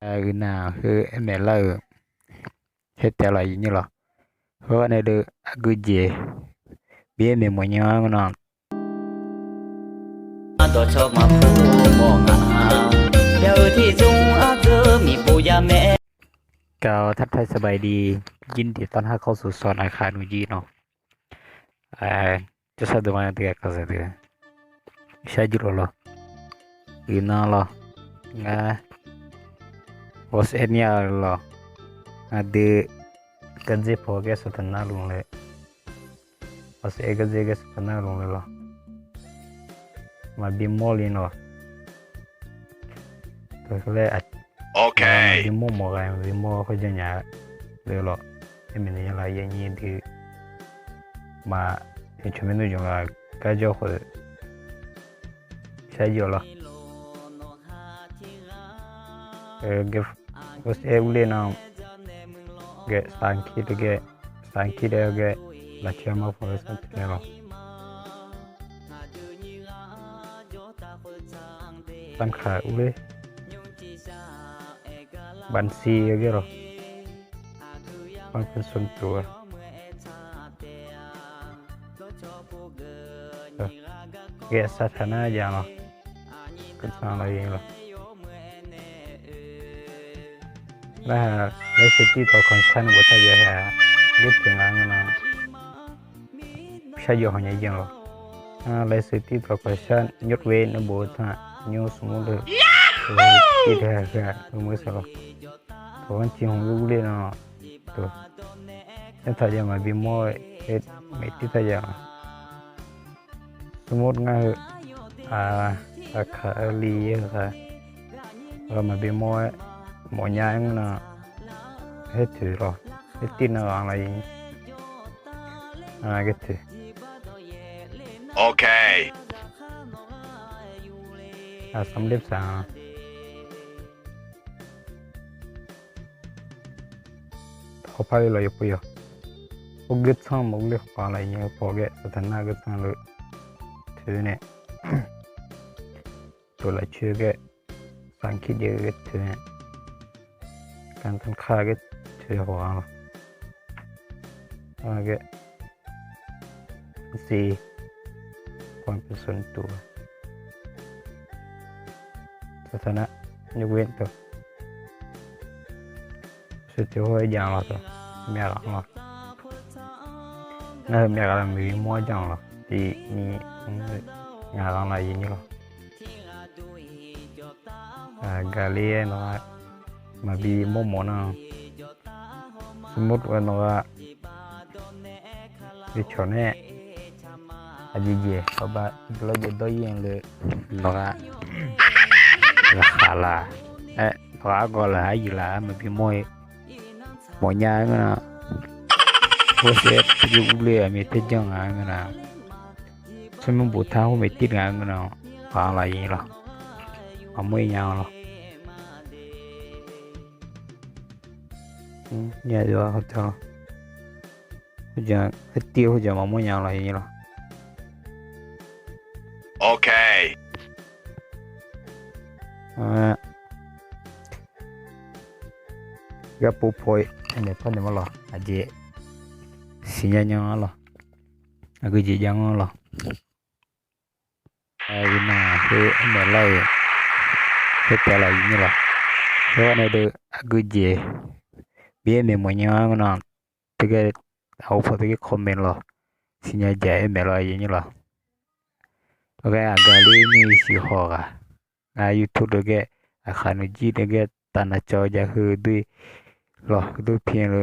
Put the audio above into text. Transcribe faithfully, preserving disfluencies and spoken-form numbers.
Uiqnav heu aer maeq lar-euq, her taef laf yif nyir lawq. Heugar nae deuv aqgeujeq bi aer maeq mawf nya-anr ngeur nar, dawqcawq maqpur mawf nga, ya-eu tiqzmr aqgeu miqpov ya mae. กล่าวทักทายสบายดี ยินดีต้อนรับเข้าสู่ช่องอาคารอุจิเนาะ Jawrsar deuq-anr deuq-a kazaq deuq, shar jir lawq lawq. Uiqnan lawq, ngar WhatsApp nya lawq, aqdui gardzer paw ghae saqtaq nar luf le, WhatsApp gardzer ghae saqtaq nar luf le lawq. Maqbi mawr le lawq. Teu laer, maqbi mawr mawf ghae, maqbi mawr khoerjan nya le lawq. Aer maeqnaeq nya laf yaeq nyir dui. Maq, cawq maernmr jmq laf gar jawr khawf, shar jir lawq. WhatsApp urler nan, ghae saqkir deuq ghae, saqkir deuq ghae, lafcaer mar paw-eu sar tae lawq. Tamkaq urler, bansi ghae lawq. Bansi tuq-a, ghae saqtaq nar jav lawq. Gurtsanq laf-ir lawq. Narhaq ไลฟ์สด TikTok ของฉัน boftaq jav-a, gurtsanq nga ngeur nar, shar jawr haw nya jan lawq. ไลฟ์สด TikTok ของฉัน nyov ve nae boftaq nymr smr deuq, tir deuq-a heu-a heu meuq sar lawq. Tawq-anr ciq hmq urler nan, tawq, taq jav maqbi mawr-aer, maeq tir taq jav-a. Smr ngar heu, aqkaq-eu li-eu ghaq, maqbi mawr-aer, mawfnya-aer ngeur nar, her toeq lawq, her tir nan ghaq laf-ir, ghae toeq. Aqsam ler saq-a. Hawpar le lawq yawpuv yawq. Or gurtsanq maqur le hawpar laf-ir paw ghae saqtaq nar gurtsanq le toeq nae, toeq lafcoer ghae, saqkir jaev ghae toeq nae, kanr tanrkar ghae toeq hawq-a lawq. Ghae, siq, ความเป็นส่วนตัว saqtaq nar, nymr ghoe teu, saqtaq hawr-aer jav lawq teu, myavghaq lawq. Ngar heu myavghaq laf maqbi mawr-aer jan lawq, tiq nyiq mr, ngaq ghaq laf-ir nyir lawq. Gaqler-aer nawq-a, maqbi mawrmawf nar, smr-aer nawq-a, bi cawq nae, aqjeq jeq hawba, lawr jeq dawr-ir-anr le, nawq-a, laqkhaq laf, aer, nawq-a argawv laf, aryiq laf-a maqbi mawr-ir, mawfnya-aer ngeur nar, hawshaer teurjir urler-eu aqmyan terjanr nga ngeur nar, smr boftaq hawr maeq tir nga ngeur nar, ghaq laf-ir lawq, maqmawr-ir nya lawq. Nya-a, hawtaq-a, hawtaq-a, khoertir khoerjeq maqmawr nya lawq-ir lawq. Garpov paw-ir naeq par naeq mar lawq, aqjeq siqnya nya-anr lawq, aqgeujeq jav-anr lawq. Uiqnar heu aer maeq lar-euq, her taef laf yif nyir lawq. Heugar nae deuv aqgeujeq bi aer maeq mawfnya-anr ngeur nar, teugar, aqgeu paw teugar comment lawq, siqnya jaq aer maeq lawq yif nyir lawq. Ghae aqgaqler nyiq siq hawq ghaq, ngar YouTube deuq ghae, aqkhaq nuijir deuq ghae, taf naqcawv jav heu doe lawq, heu doe pi le